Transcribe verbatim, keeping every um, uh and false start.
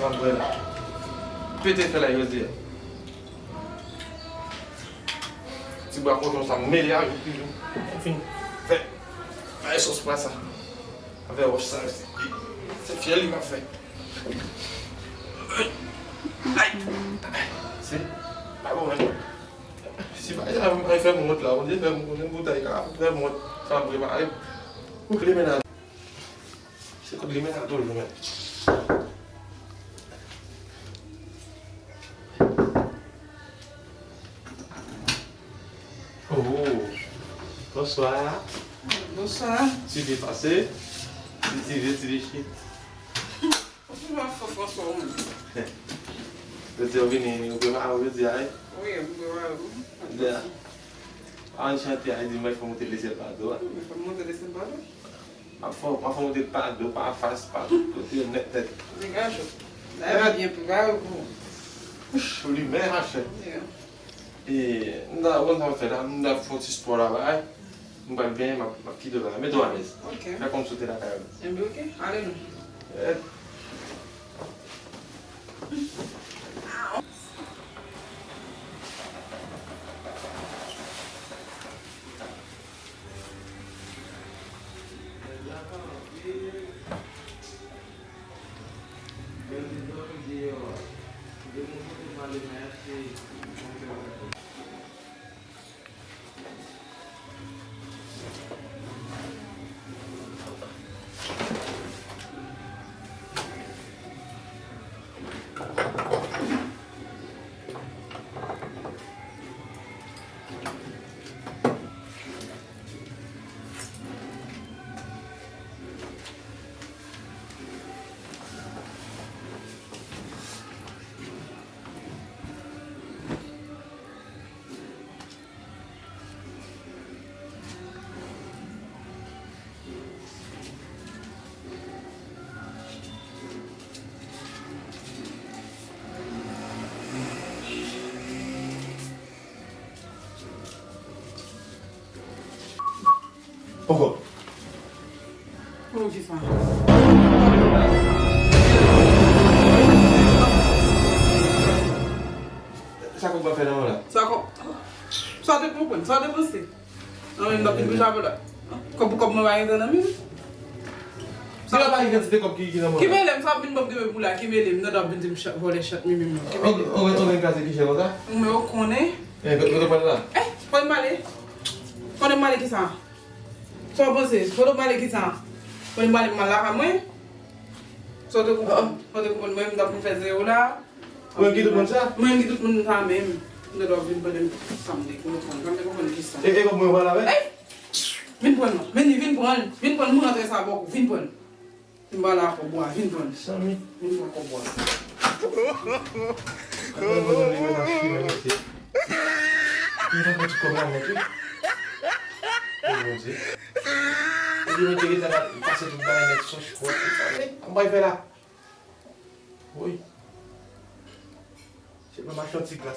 Anbrela. Pete fè la jodi a. Ti bwa kochon sa mele avèk pidon. Mwen fin fè bay sòs pwa sa. Avè wòch sa, se, se fyèl li m ap fè. Ay! Se pa bon menm. Si bagay sa fè m wont la, Bondye fè m konnen boutèy ka fè m wont, sa m prepare pou kle mennaj. Se kout limen sa toujou, men. Oh, bonswa. Bonswa. Ti byen pase. Ti, ti vye, ti vye chit. Ou toujou ap fè Franswa ou menm. Jodi a w vini, ou prepare w jodi a, wi? Wi, m prepare m. Ya. Anchante, a di mwen fò monte lesyèl pa do a. Mwen fò monte lesyèl pa do. M ap fè, m ap fè monte pa do, pa fas, pa tout kote, nèt, nèt. Degaje w. La, e byen prepare pou ou. Ou limen, machè. Yeah. E, m ta, ou konn sa m ap fè la, m ta fè yon ti spò la, bagay. M pral benyen, m ap, m ap kite w la. Mete w alèz. Ok. Fè kòmsi w te lakay ou. Enben, ok. Ale nou. Eh. Poko. Pou ki sa? Sa kòb w ap fè nan men w la? Sa kòb, sa w te konprann, sa w te panse? Nan men m t ap vin pou chapèl la. Kòb pou kòb mwen pa gentan nan men m. Ki la pa gen kantite kòb ki, ki nan men w la? Ki mele m, sa w ap vin ban m kenbe pou la, ki mele m, nan w ap vin di m chat, vòlè chat, mi, mi, mi. Ki mele m? Ou, ou, ou gen kaze ki chè konsa? Men ou konnen. Eh, kote, kote w pral la? Eh, kote m pale? Kote m pale ki sa? Sa w panse? Kote w pale ki sa? Kote m pale m mal lakay mwen? Sa w te konprann? Sa w te konprann mwen, m t ap vin fè zewo la? Ou menm ki tout moun sa? Mwen ki tout moun sa menm. M te dwe vin pran sa m te konprann. Sa m te konprann ki sa. E, e kòb mwen pral avè? Eh! Vin pran l non. Vini, vin pran l. Vin pran l, mwen rantre sa bòk ou. Vin pran l. M pral la kòb ou a, vin pran l. Sanmi. Vin pran kòb ou a. Apre mwen li menm ap fimen mesye. Li pa pran tout kòb la nèt wi. O Bondye. Epi mwen te gentan pase tout bagay nèt, sòs, pwòt, tout sa. Men, an bay fè la. Woy. Se pa machann ti glas.